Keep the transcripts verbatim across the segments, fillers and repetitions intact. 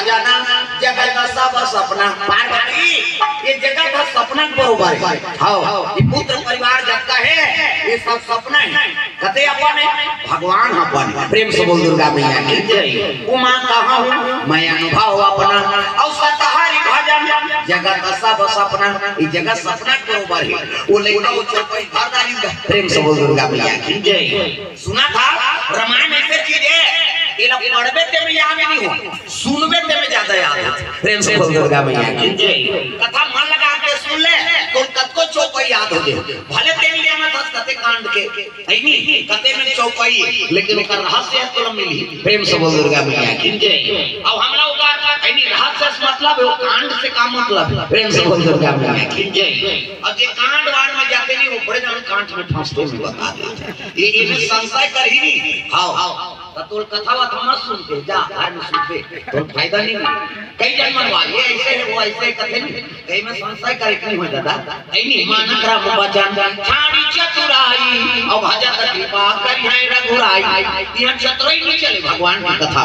जाना, जगत का सब सपना। पार्वती, ये जगत का सपना के बरोबर है। हाँ, ये पुत्र परिवार जब का है, ये सब सपना है। कते अपन है, भगवान अपन है। प्रेम से बोल दुर्गा मैया की जय। उमा कहा हूँ मैं अनुभव अपना, और सतहरि भजन, जगत का सब सपना, ये जगत सपना के बरोबर है। वो लेकर वो चौपाई भर डाली। प्रेम से बोल दुर्गा मैया की जय। सुना था, रामायण ऐसे चीज है, ये लोग पढ़बे ते में याद नहीं हो, सुनबे ते में ज्यादा याद हो। प्रेम से बोल दुर्गा मैया की जय। कथा मन लगा के सुन ले, तो कतको चौपाई याद हो जाए। भले तेल ले आना था कते कांड के, है नी? कते में चौपाई है, लेकिन ओकर रहस्य है तो मिली। प्रेम से बोल दुर्गा मैया की जय। अब हम लोग का है नी, रहस्य से मतलब है, वो कांड से का मतलब? प्रेम से बोल दुर्गा मैया की जय। अब ये कांड वांड में जाते नहीं, वो बड़े जन कांड में फंसते में बता देते। ये, ये में संशय कर ही नहीं। हाँ, हाँ। तो तोर कथा वथा मत सुनते, जा घर में सुनते, तोर फायदा नहीं मिले। कई जन मनवा, ये ऐसे है, वो ऐसे है, कथे नहीं। कई में संशय करे कि नहीं हो दादा? कई नहीं, मानत राम वचन, छाड़ी चतुराई, और भजत कृपा करी है रघुराई। यहाँ चतुराई नहीं चले भगवान की कथा।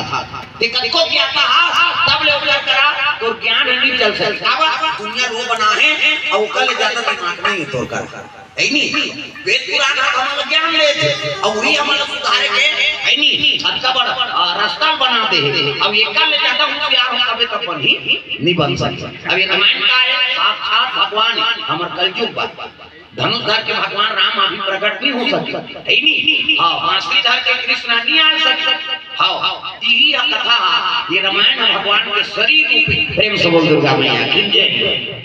ते कतको ज्ञाता हा, तब ले उतर करा, तो ज्ञान नहीं चल सकता। अब दुनिया रो बना है, और ओकर ले ज्यादा दिमाग नहीं है तोर कर। है नी? वेद पुराण ह हमन ला ज्ञान देथे, अउ उही हमन ला सुधारे के, है नी? अतका बड़, अ, रास्ता बना दे हे। अब एकर ले ज्यादा होशियार हो तबे तब बनही, नहीं बन सकता। अब ये रामायण का है, साक्षात भगवान है, हमर कलयुग बा। धनुष धर के भगवान राम अभी प्रकट नहीं हो सके, है नी? हाँ, बांसुरी धर के कृष्ण नहीं आ सके। हाँ, यही कथा, ये रामायण भगवान के शरीर रूपी। प्रेम से बोल दुर्गा मैया की जय।